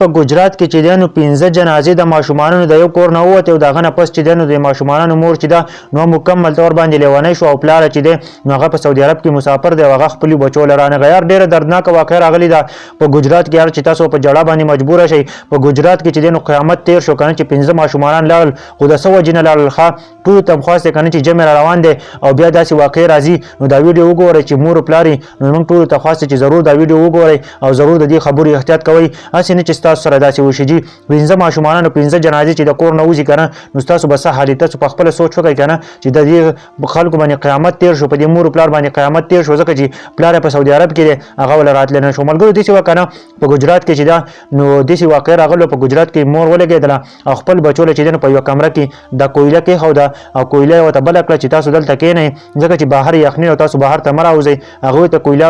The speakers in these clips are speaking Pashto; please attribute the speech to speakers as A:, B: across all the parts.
A: په ګجرات کې چې دی نو پنځه جنازې د ماشومانو د یو کور نه ووتې او د هغه نه پس چې دی نو د ماشومانو مور چې ده نو مکمل طور باندې لیونۍ شو او پلار چې دی نو هغه په سعودي عرب کې مسافر دی او هغه خپلو بچو له رانغی. یار ډېره دردناکه واقعه راغلې ده په ګجرات کې، یار چې تاسو په ژړا باندې مجبور شئ. په ګجرات کې چې دی نو قیامت تیر شو کنه چې پنځه ماشومانان لاړل، خو د څه وجې نه لاړل؟ ښه ټولو ته هم خواست دی کنه چې جمع را روان دی او بیا داسې واقع راځي، نو دا ویډیو وګورئ چې مور او پلار یې. نو موږ ټولو ته خواست چې ضرور دا ویډیو وګورئ او ضرور د دې خبرو احتیاط کوئ، هسې نه چې ستاسو سره داسې وشي جي. پنځه ماشومانانو پنځه جنازې چې د کور نه وځي کنه، نو ستاسو به څه حال؟ تاسو په خپله سوچ وکړئ کنه چې د دې خلکو باندې قیامت تیر شو، په دې مور او پلار باندې قیامت تیر شو، ځکه چې پلار په سعودي عرب کې دی، هغه وله راتلی نه شو. ملګرو، داسې وه کنه په ګجرات کې چې دا نو داسې واقع راغلو. په ګجرات کې مور ولګېدله او خپل بچو له چې دی نو په یوه کمره کې دا کویله کېښوده او کویله یې ورته بله کړه چې تاسو دلته کښېنئ، ځکه چې بهر یخني او تاسو بهر ته مه راوځئ. هغوی ته کویله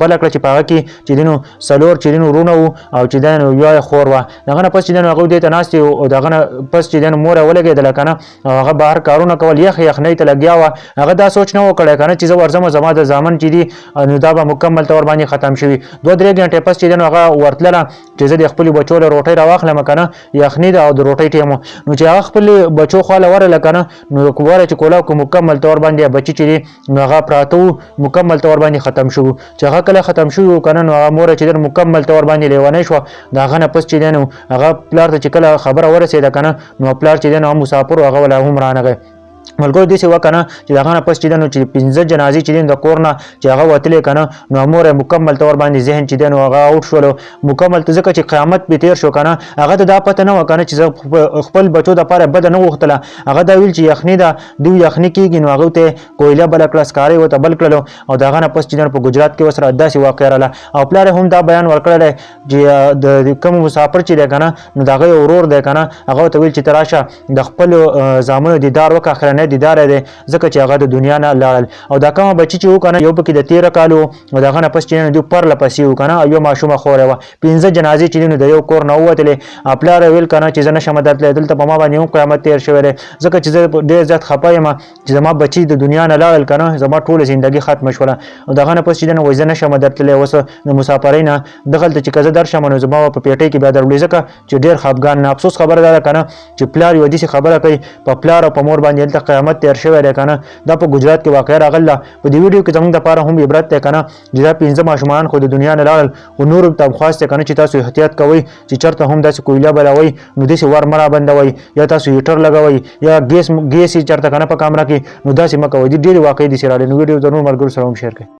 A: بله کړه چې په هغه کې چې دی نو څلور چې دی نو وروڼه وو او چې دی نو یوه یې خور وه. د هغه نه پس چې دی نو هغوی دې ته ناستې او د هغه نه پس چې دی نو مور یې ولګېدله که نه او هغه بهر کارونه کول، یخ یخنۍ ته لګیا وه. هغه دا سوچ نه و کړی که نه چې زه ورځم، زما د زامن چې دي نو دا به مکمل طور باندې ختم شوي. 2-3 ګنټې پس چې دی نو هغه ورتلله چې زه د خپلو بچو له روټۍ راواخلم که نه، یخني ده او د روټۍ ټیم. نو چې هغه خپل بچو خواله ورله که نه، نو وره چې کولاو کې مکمل طور باندې بچي چې دي نو هغه پراته وو، مکمل طور باندې ختم شو. چې هغه کله ختم شو که نه، نو هغه مور چې دی مکمل طور باندې لیونۍ شوه. د هغه نه پس چې دی نو هغه پلار ته چې کله خبره ورسېده که نه، نو پلار چې دی نو مسافر، هغه ولا هم رانغی. ملګرو، داسې وه کنه چې د هغه نه پس چې دی نو چې پنځه جنازې چې دي د کور نه چې هغه وتلې کنه، نو مور یې مکمل طور باندې ذهن چې دی نو هغه اوټ شولو مکمل ته، ځکه چې قیامت پې تیر شو کنه. هغه ته دا پته نه وه کنه چې زه خپل بچو دپاره بده نه غوښتله. هغه دا ویل چې یخني ده، دوی یخني کېږي، نو هغه ته کویله بله کړه، سکاره یې ورته بل کړلو. او د هغه نه پس چې دی په ګجرات کې ورسره داسې واقعه راله او پلار یې هم دا بیان ورکړی چې د کوم مسافر چې دی کنه، نو د هغه یو ورور دی کنه، هغه ورته ویل چې ته راشه د خپلو زامنو دیدار وکړه، اخرنی دیدار دی، ځکه چې هغه د دنیا نه لاړل. او دا کومه بچي چې وکنه، یو پکې د 13 کالو او د هغه نه پس چې دوی پرله پسې وکنه او یو ماشومه خور وه. پنځه جنازې چې نو د یو کور نه ووتلې. پلار یې ویل کنه چې زه نشم درتلی، دلته په ما باندې هم قیامت تیر شوی دی، ځکه چې زه ډېر زیات خفه یم چې زما بچي د دنیا نه لاړل کنه، زما ټوله زندګي ختمه شوله. او د هغه نه پس چې دی نو وایي زه نشم درتلی اوس د مسافرۍ نه دغلته، چې که زه درشم نو زما په پیټۍ کې بیا دروړي، ځکه چې ډېر خفګان نه. افسوس خبره ده کنه چې پلار یو داسې خبره کوي، په پلار او په مور باندې دلته قیامت تیر شوی دی کنه. دا په ګجرات کې واقعه راغله. په دې ویډیو کې زموږ دپاره هم عبرت دی کنه چې دا پنځه ماشومان خو د دنیا نه لاړل، خو نورو ته هم خواست دی کنه چې تاسو احتیاط کوئ چې چېرته هم داسې کویله بلوئ نو داسې ور مه رابندوئ، یا تاسو هیټر لګوئ یا ګیس ګیس یې چېرته کنه په کمره کې، نو داسې مه کوئ. دې ډېرې واقعې داسې راغلې. نو ویډیو د نور ملګرو سره هم شیر کړئ.